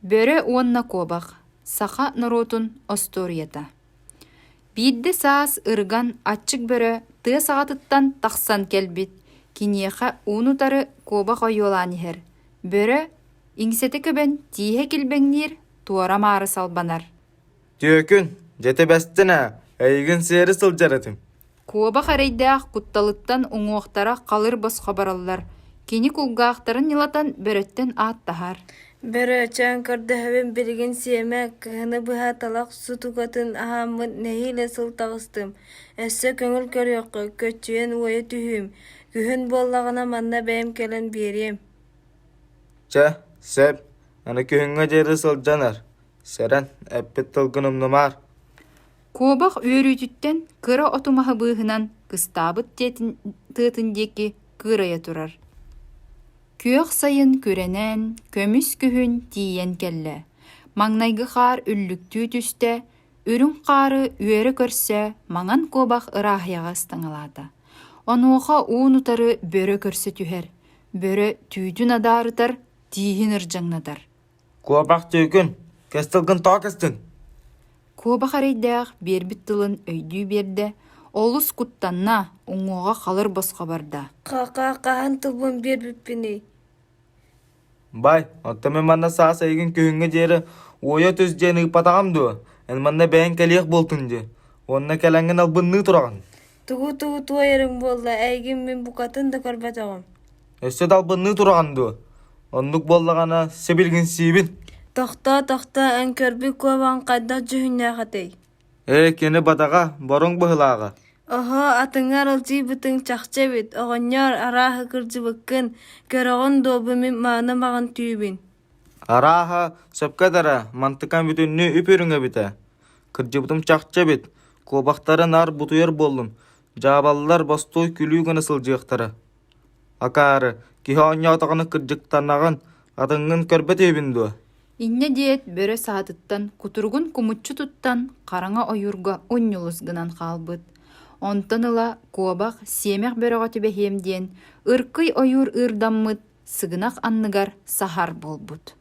Бөрө уонна куобах саха норуотун остуоруйата Биирдэ саас ырыган аччык бөрө тыа саҕатыттан тахсан кэлбит, киниэхэ уун-утары куобах ойуолаан иһэр. Бөрө иҥсэтэ көбөн тииһэ килбэҥниир, туора-маары салбанар. Түөкүн, дьэ бэстин ээ, эйигин сиэри сылдьар этим. Куобах эрэйдээх кутталыттан уҥуохтара халыр босхо бараллар, кини кулгаахтарын ньылатан бөрөттөн ааттаһар Бөрөчөөн көрдөһөбүн билигин сиэмэ, кыһыны быһа талах сутукатын аһааммын нэһиилэ сыл таҕыстым, өссө көҥүл көрүөххэ, көччүйэн уойа түһүүм, күһүн буоллаҕына манна бэйэм кэлэн биэриэм Чэ, сөп, аны күһүҥҥэ диэри сылдьан эр, сэрэн, эппит тылгын умнумаар Куобах үөрүүтүттэн кыра оту-маһы быыһынан кыстаабыт тыатын диэки кыырайа турар. Күөх сайын күрэнэн, көмүс күһүн тиийэн кэллэ. Маҥнайгы хаар үллүктүү түстэ, үрүҥ хаары үөрэ көрсө маҥан куобах ырааһыйаҕа ыстаҥалаата. Онуоха уун-утары бөрө көрсө түһэр, бөрө түүтүн адаарытар, тииһин ырдьаҥнатар. Куобах түөкүн, кэс тылгын тоҕо кэстиҥ? Куобах эрэйдээх биэрбит тылын өйдүү биэрдэ, олус куттанна, уҥуоҕа халыр босхо барда. Ха-ха, хаһан тылбын биэрбиппиний? Бай, оттон мин манна саас эйигин күһүҥҥэ диэри уойа түс диэн ыыппатаҕым дуо? Эн манна бэйэҥ кэлиэх буолтуҥ дии. Уонна кэлэҥҥин албынныы тураҕын. Тугу-тугу туойарыҥ буолла, эйигин мин букатын да көрбөтөҕүм. Өссө да албынныы тураҕын дуо? Оннук буоллаҕына, сибилигин сиибин. Тохтоо, тохтоо, эн көрбүт куобаҕыҥ хайдах дьүһүннээх этэй? Ээ, кини бадаҕа, боруҥ быһылааҕа. Оһо, атыҥҥа аралдьыйбытыҥ чахчы эбит, оҕонньор, арааһа кырдьыбыккын, көрөҕүн дуо бу мин мааны маҕан түүбүн? Арааһа, сөпкө да мантыкам бүтүннүү үп-үрүҥ эбитэ. Кырдьыбытым чахчы эбит, куобахтары наар бутуйар буоллум, дьаабаллар бостуой күлүү гына сылдьыахтара. Акаары, киһи оонньоотоҕуна кырдьыктанаҕын, атыҥҥын көрбөт үһүбүн дуо? Инньэ диэт бөрө саатыттан кутуругун кумуччу туттан хараҥа ойуурга унньулус гынан хаалбыт. Онтон ыла куобах сиэмэх бөрөҕө түбэһиэм диэн ыркый ойуур ыырдаммыт сыгынах анныгар саһар буолбут.